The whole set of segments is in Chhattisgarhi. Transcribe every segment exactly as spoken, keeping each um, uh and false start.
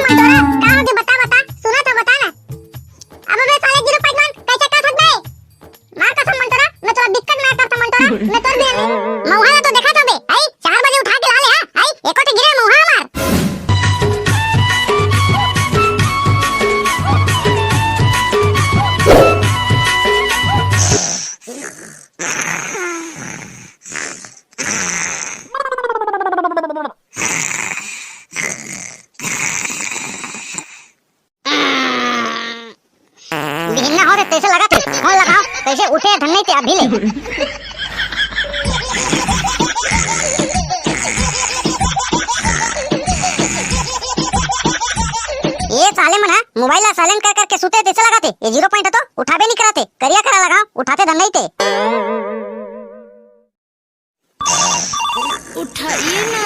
मंटोरा, का होगे? बता, बता, सुनत हँव, बता ना। अबे साले zero point one, कइसे का सकबे? मार कसम मंटोरा, मैं तोला बिक्कट मार करथँव मंटोरा, मैं तोर भी नहीं। मउहा ला तो देखत हँव बे, आई, चार बजे उठा के ला ले, हाँ, आई, एको ठे गिरे मउहा मार। बिहन्ना होगे तइसे लगथे, फोन लगाव, कइसे उठे धन नइ ते अभी ले। ये साले मन ह मोबाइल ला silent कर करके सुते तइसे लगथे। ये zero point ह तो उठाबे नइ करथे। करिया करा लगाव, उठाथे धन नइ ते। उठाइए ना।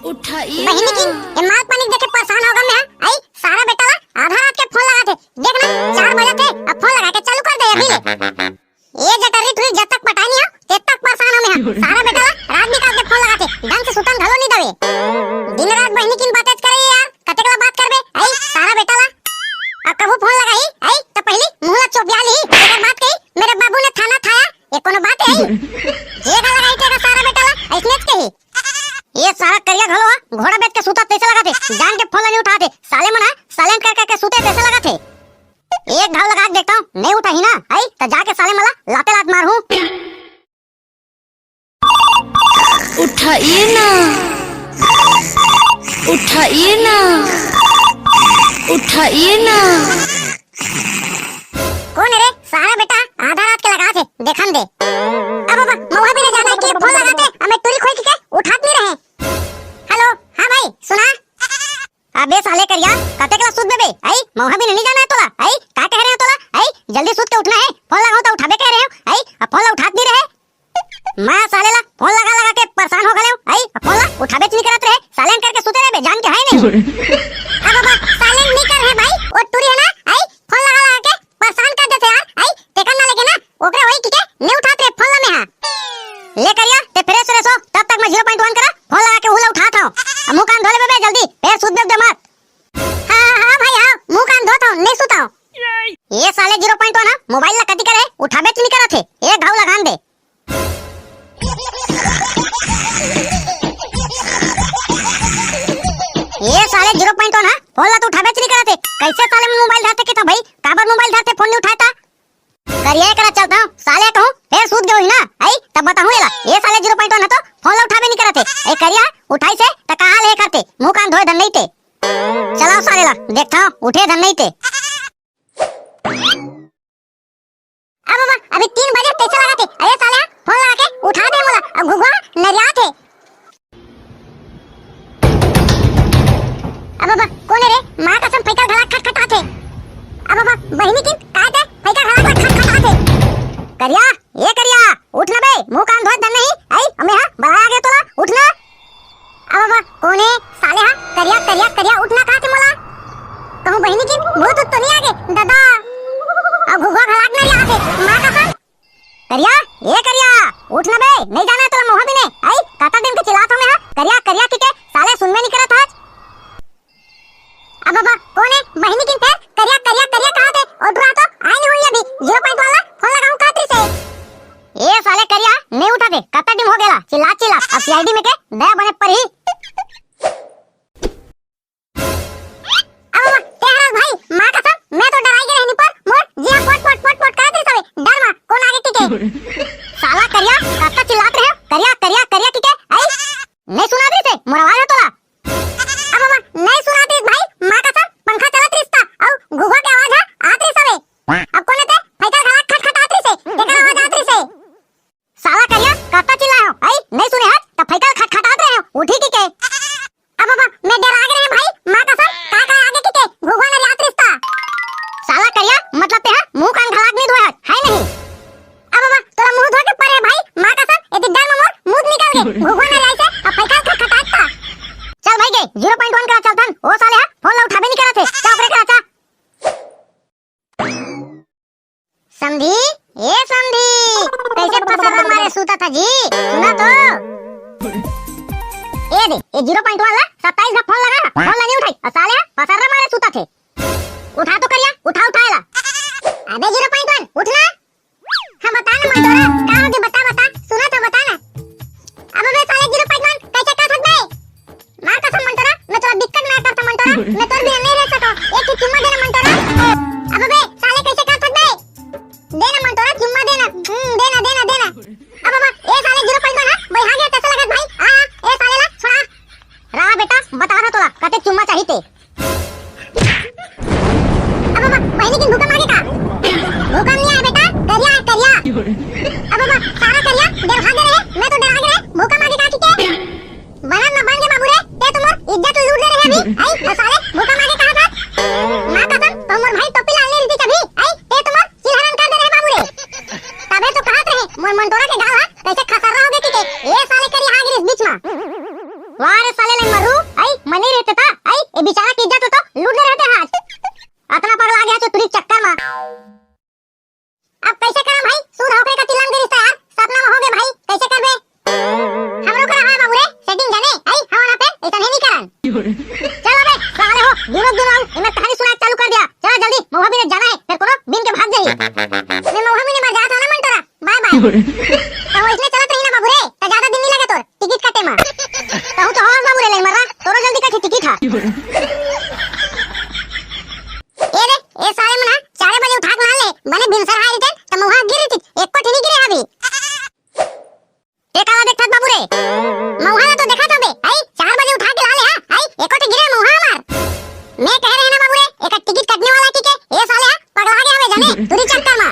उठाइए बहिनी ना। की, ये माल पानी देखे परेशान होगे मैं, हाँ? आई, सारा बेटा ला आधा रात के फोन लगाथे। देख ना, चार बजथे, अब फोन लगा के चालू कर दे अभी ले। ये जटरी टुरी जब तक पटाय नइ हँव, तब तक परेशान हँव मैं, हाँ। सारा बेटा ला रात बिकाल के फोन लगाथे, ढंग से सुतन घलो नइ देवे। दिन रात बहिनी किन बातेच करे यार, कतेक ला बात करबे, आई, सारा बेटा ला। अब कभू फोन लगाही, आई, त पहिली मुँह ला चोपिया लिही, एकर बात कही, मेरे बाबू ने थाना थाया, ये कोनो बात हे, आई? जेकर लगाही तेकर सारा बेटा ला, अइसनेच कही। ये सारा करिया घलो ह, घोड़ा बेच के सुतथे तइसे लगथे, जान के फोन ला नइ उठाथे, साले मन ह, silent कर करके सुतथे तइसे लगथे। एक घाव लगा के देखथँव, नइ उठाही ना, आई, त जाके साले मन ला लाते लात मारहूँ। उठाइए ना, उठाइए ना, उठाइए ना। कोन हे रे? सारा बेटा आधा रात के लगाथे, देखन दे। अब बाबा, मउहा भी नइ जाना हे के फोन लगाथे, अउ मैं टुरी खोई के उठात नइ रहे। हेलो, हाँ भाई, सुना। अबे साले करिया, कतेक ला सुतबे बे? आई, मउहा भी नइ जाना हे तोला? आई, का कहे रहेंव तोला? आई, जल्दी सुत के उठना हे, फोन लगाहूँ त उठाबे कहे रहेंव। आई, अब फोन ला उठात नइ रहे। मैं साले ला फोन लगा लगा के परेशान होगे हँव। आई, अब फोन ला उठाबेच नइ करत रहे, silent करके सुते रहे बे, जान के हे नहीं। अब बाबा, silent नइ करे रहेंव भाई, वो टुरी हे ना, आई, फोन लगा लगा के परेशान कर देथे यार। आई, तेकर ना लगे ना, ओकरे होही कहिके नइ उठात रहे फोन ला मैं, हाँ। ले करिया, ते fresh व्रेश हो, तब तक मैं zero point one करा फोन लगा के उहू ला उठात हँव। अब मुँह कान धो ले बे जल्दी, फेर सुतबे मत। हाँ, हाँ, हाँ भाई, हाँ, मुँह कान धोत हँव, नइ सुतँव। ये साले zero point one ह, मोबाइल ला कति करे, उठाबेच नइ करत हे, एक घाव लगान दे। ये साले zero point one ह, फोन ला तो उठाबेच नइ करत हे। कइसे साले मन मोबाइल धरथे कहिथँव भाई, काबर मोबाइल धरथे, फोन नइ उठाय त? करिया करा चलथँव, साले कहूँ, फेर सुत गे होही ना, आई, तब बताहूँ एला। ये साले zero point one ह तो फोन ला उठाबे नइ करत हे। ए करिया, उठाइस हे, त का हाल हे करथे, मुँह कान धोय धन नइ ते। चलाव साले ला, देखथँव, उठे धन नइ ते। अब बाबा, अभी तीन बजे तइसे लगथे। अरे साले, फोन लगा के उठा दे मोला, अब घुघुआ नरियाथे। अब बाबा, कोन हे रे? माँ कसम, फइका घला खटखटाथे। अब बाबा, बहिनी किन, काय ते फइका घला खटखटाथे। करिया, ए करिया, उठ ना बे, मुँह कान धोय धन नहीं। आई, अम्मे हा, बलाय आगे तोला, उठ ना। अब बाबा, कोन हे साले हा? करिया, करिया, करिया, उठ ना कहाथे मोला। कहूँ बहिनी किन भूत उत्त तो नइ आगे, ददा। अब घुघुआ घला नरियाथे, माँ कसम। करिया, ए करिया, उठ ना बे, नइ जाना हे तोला मउहा बिने। आई, कतका दिन के चिल्लात हँव मैं हा, करिया, करिया कहिके, साले सुनबे नइ करत हस। अब बाबा, कोन हे? बहिनी किन फेर करिया, करिया, करिया कहाथे। ओ टुरा तो आय नइ होही अभी, zero point one ला फोन लगाहूँ कहत रहिसे। ए साले करिया, नइ उठाथे, कतका दिन होगे ला, चिल्लात चिल्लात, अब C I D में के दया बने परही। अब बाबा, ते हरस भाई, माँ कसम, मैं तो डराय गे रहेंव, पर मोर जिया पोट, पोट, पोट, पोट करत रहिस हवे, डर मा, कोन आगे कहिके। साला करिया, कतका चिल्लात रहेंव, करिया, करिया, करिया कहिके, आई, नइ सुनात रहिसे, मोर आवाज ह तोला। अब बाबा, नइ सुनात रहिस भाई, माँ कसम, पंखा चलत रहिस त, अउ घुघुआ के आवाज ह आत रहिस हवे। अब कोन हे ते, फइका घला खटखटात रहिसे, तेकर आवाज आत रहिसे। साला करिया, कतका चिल्लाय हँव, आई, नइ सुने हस, त फइका खटखटात रहेंव, उठी कहिके। अब बाबा, मैं डरागे रहेंव भाई, माँ कसम, का का आगे कहिके, घुघुआ नरियात रहिस त। साला करिया, मतलब ते हा मुँह कान घला नइ धोय हस, हे नहीं? अब बाबा, तोला मुँह धोय के परे हे भाई, माँ कसम, एती डर मा मोर मूत निकल गे, घुघुआ नरियाइस हे, अब फइका खटखटात त। चल भाई गे, zero point one करा चलथन, ओ साले हा फोन ला उठाबे नइ करत हे, चा ओकरे करा चा। समधी, ए समधी, कइसे पसरा मारे जी, सुना तो। ए दे, ए जीरो पॉइंट वन ला सत्ताईस का फोन लगा ना, फोन ला नहीं उठाई, अउ साले हा पसर्रा मारे सुता थे। उठा तो करिया, उठा, उठा एला। अबे जीरो पॉइंट वन, उठ ना। हाँ, बता ना मंटोरा, का हो गे, बता, बता, सुना तो, बता ना। अब अबे साले जीरो पॉइंट वन, कैसे का सकबे? मार कसम मंटोरा, मैं तोला दिक्कत ना करता मंटोरा, मैं तोर बिना नहीं रह सको। एक ठो चुम्मा देना मंटोरा। अब अबे साले कैसे कर सकबे? देना मंटोरा, चुम्मा देना। हम्म, देना, देना, देना। अब बाबा, ए साले जीरो पॉइंट वन, हाँ, भाई, हाँ, गया, कैसे लगत भाई? हाँ, हाँ, ए साले ला, छोड़ा। रहा बेटा, बता रहा तोला, कते चुम्मा चाहिए ते। अब बाबा, बहिनी किन भूखा मागे का? भूखा नहीं आए बेटा, करिया है, करिया। अब बाबा, सारा करिया, डरहा गे रहे, मैं तो डरा गे रहे, भूखा मागे का किके? बनत ना बन गे बाबू रे, ते तो मोर इज्जत लूट दे रहे अभी, आई, ओ साले, भूखा मागे कहा था? माँ कसम, तो मोर भाई टोपी लाल नहीं रहती कभी, आई, ते तो मोर चिल्हरन कर दे रहे बाबू रे। तबे तो कहत रहे, मोर मंटोरा के गाल हा, कैसे खसर्रा हो गे किके, ए साले करिया हा गिरिस बीच मा। वाह रे साले लंगरू, आई, मनी रहते ता, आई, ए बेचारा की इज्जत तो लूट दे रहते आज। अतना पगला गया छो तुरी चक्कर मा। अब कैसे करम भाई? सूद होके का तिलंग रिश्ता यार, सपना में हो गए भाई, कैसे करबे? हमरो करा है बाबू रे, सेटिंग जाने, आई, हमारा पे ऐसा नहीं करन। चल अबे, साले हो, दिनों दिन आओ, इमे कहानी सुना चालू कर दिया। चला जल्दी, महुआ बीने जाना है, फिर कोनो बीन के भाग जाही। मैं महुआ बीने मर जाता ना मंटोरा, बाय बाय। तो इसने चलत रही ना बाबू रे, तो ज्यादा दिन नहीं लगे तोर, टिकट काटे मा। कहूँ तो हवास बाबू रे, ले मर्रा, तोरो जल्दी कटी टिकट हा। ए रे, ए साले मन हा चार बजे उठा के ला ले, बने भिनसर हा रिते, त महुआ गिर रिते, एको ठिनी गिरे हा अभी। ए काला देखत बाबू रे, महुआ ला तो देखत हबे, आई, चार बजे उठा के ला ले हा, आई, एको ठिनी गिरे महुआ हमार। मैं कह रहे ना बाबू रे, एक टिकट कटने वाला की के, ए साले हा, पगला गया हवे जाने, तुरी चक्कर मा।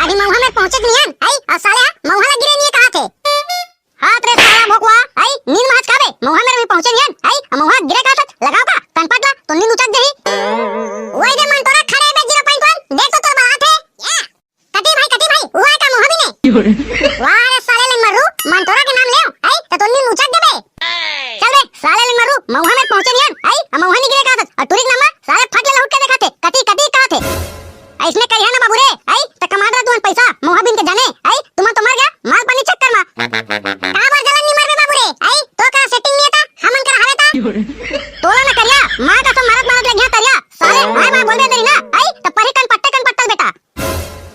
अभी महुआ में पहुंचे नहीं हन, आई, और साले हा, महुआ ला गिरे नहीं कहा थे। हाथ रे साला भोकवा, आई, नींद महच खाबे, महुआ मेर भी पहुंचे नियन, आई, महुआ गिरे का सच, लगाओ का, कनपट ला, तो नींद उचक जही। वही दे मन तोरा खड़े बे जीरो पॉइंट वन, देख तो तोर बात है। कटी भाई, कटी भाई, हुआ है का महुआ भी ने? वाह रे साले ले मरू, मन तोरा के नाम ले, आई, तो, तो नींद उचक देबे। चल बे, साले ले मरू, महुआ मेर पहुंचे नियन, आई, महुआ नहीं गिरे का सच, और टूरिक नंबर, साले फट ले उठ के देखा थे, कटी, कटी कहा थे। अइसने करिहा ना बाबू रे, आई, त कमात रहा तुमन पैसा, महुआ बीन के जाने, आई, तुमन तो मर गया, माल पानी चक्कर मा। का बर जलन निमर बे बाबू रे, आई, तो करा सेटिंग नहीं था, हमन करा हवे था। तोला ना करिया, माँ का तो मारत मारत लगिया तरिया, साले, भाई भाई बोल दे तेरी ना, आई, त परी कन पट्टे कन पट्टल बेटा।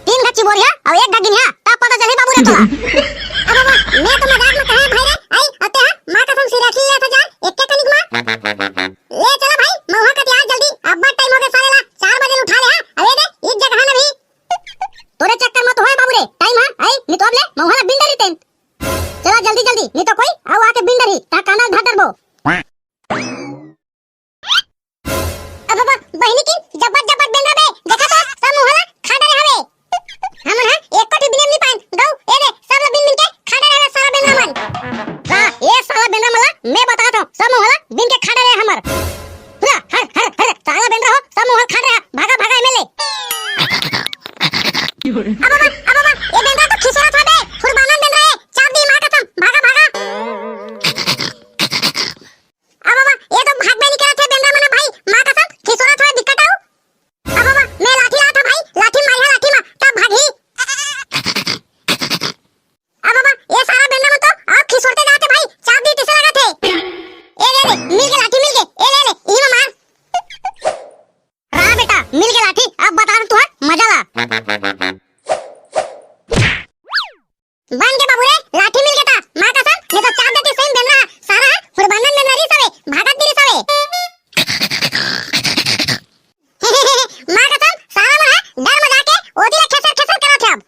तीन घा चिबोरिया, और एक घा गिनिया, तब पता चली बाबू रे तोला। अब बाबा, मैं तो मजाक में कहा भाई रे, आई, अते हा, माँ कसम सीरियसली लेता जा, एक के कनिक मा। ले चला भाई, महुआ कटिया जल्दी, अब्बड़ टाइम हो गया साले ला, चार बजे उठा ले हा, अबे दे, ईद जगह ना भी। तोरे चक्कर में तो होए बाबू रे, टाइम हा, आई, नहीं तो अब ले, महुआ ला बिन डरी तेन। चला जल्दी जल्दी, नहीं तो कोई, आओ आके बिन डरी, ता कांदा धर डरबो। अब बाबा, बहिनी की जब्बर जब्बर बेंदरा बे, देखा तो, सब महुआ ला खा डरे हवे। हमन हा एको ठो बिने नहीं पान, गऊ, ए दे, सब ला बिन बिन के खा डरे हवे सारा बेंदरा मन। वाह, ए साला बेंदरा मन ला, मैं बता दो, सब महुआ ला बिन के खा डरे हमर। पूरा हर हर हर साला बेंदरा हो, सब महुआ ला खा डरे, भागा भागा एमएलए। अब बाबा, अब बाबा, ये बेंदरा तो खिसरा था बे, फुरबाना बेंदरा है, चाप दी माँ कसम, भागा भागा। अब बाबा, ये तो भाग में निकला थे बेंदरा मना भाई, माँ कसम, खिसरा था दिक्कत आऊ। अब बाबा, मैं लाठी ला था भाई, लाठी मारिया लाठी मा, तब भागी। अब बाबा, ये सारा बेंदरा में तो आप खिसोड़ते जाते भाई, चाप दी तिसे लगा थे। ए ले ले, मिल के लाठी मिल के, ए ले ले, इही में मार। रहा बेटा, मिल के लाठी, अब बता तुहर मजा ला। बन के बाबू रे, लाठी मिल के ता, माँ कसम, ये तो चाप देती सेम बेंदरा, सारा फुरबानन बेंदरा री सवे, भागत दी री सवे। माँ कसम, सारा मन हा डर मजा के ओती ला खेसर खेसर करत हे अब।